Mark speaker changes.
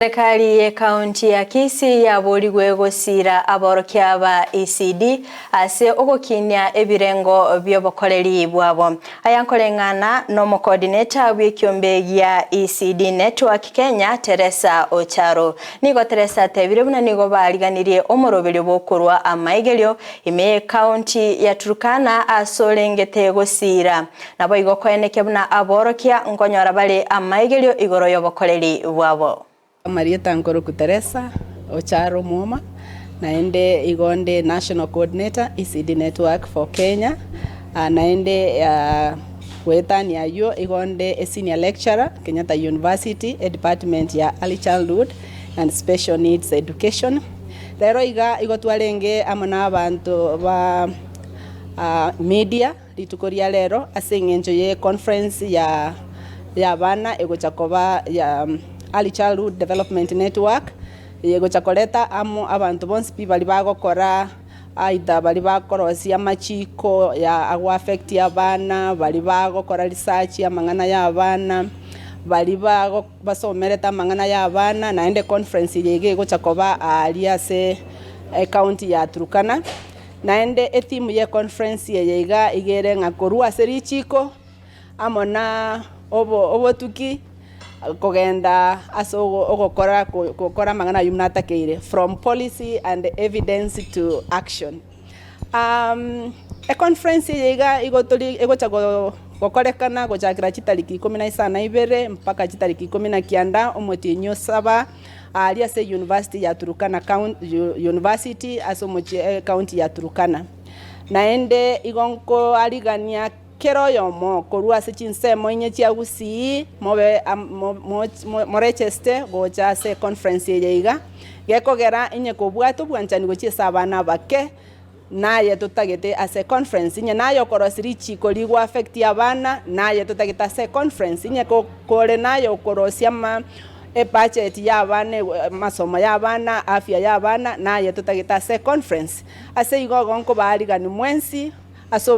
Speaker 1: Serikali y'ekaunti ya Kisii yaborigwe gosiira aborokia ba ECD ase ogokinia ebirengo bi'obokoreri bwabo. Aya nkoreng'ana n'omocoordinator bw'ekiombe gia ECD Network Kenya Teresa Ocharo. Nigo Teresa atebire buna nigo bariganirie omoroberio bw'okorwa amaigerio ime y'ekaunti ya Turkana ase orengete gosiira. Naboigo koenekia buna aborokia nkonyora bare amaigerio igoro y'obokoreri bwabo.
Speaker 2: Amarieta nkoroku Teresa Ocharo Omwoma, naende igo nde National Coordinator ECD Network for Kenya, naende goetania ayio igo nde e Senior Lecturer Kenyatta University e department ya Early Childhood and Special Needs Education. Rero iga igo twarenge amo na abanto ba media. Rituko ria rero ase engencho ye conference ya y'abana egocha koba ya Early Childhood Development Network, egocha koreta amo abanto bonsi pi baria bagokora either baria bakorosia amachiko ya ago affect abana, baria bagokora research amang'ana ya abana, baria bago basomerete amang'ana ya abana, naende conference eye iga egocha koba aaria ase ecounty ya Turkana. Naende etimu y'econference eye iga igere ng'a korwa ase richiko amo na obotuki kogenda ase ogokora gokora amang'ana ayio buna atakeire, from policy and evidence to action. Econference eye iga igo tori egocha gokorekana gochakera chitariki ikomi na isano na ibere mpaka chitariki ikomi na kianda omotienyi o saba. Aaria ase University ya Turkana University ase omochie ecounty ya Turkana. Naende igo nkoarigania kera oyomo korwa ase chinsemo inye chia Gusii mobe moregeste gocha ase econference eye iga, gekogera inye kobwate obwanchani gochia ase abana abake. Naye totagete ase econference, inye naye okorosia richiko rigo affect abana, naye totagete ase econference, inye kore naye okorosia ama ebudget ya abana amasomo ya abana, afya ya abana, naye totagete ase econference. Ase igo igo nkobaarigani mwensi ase.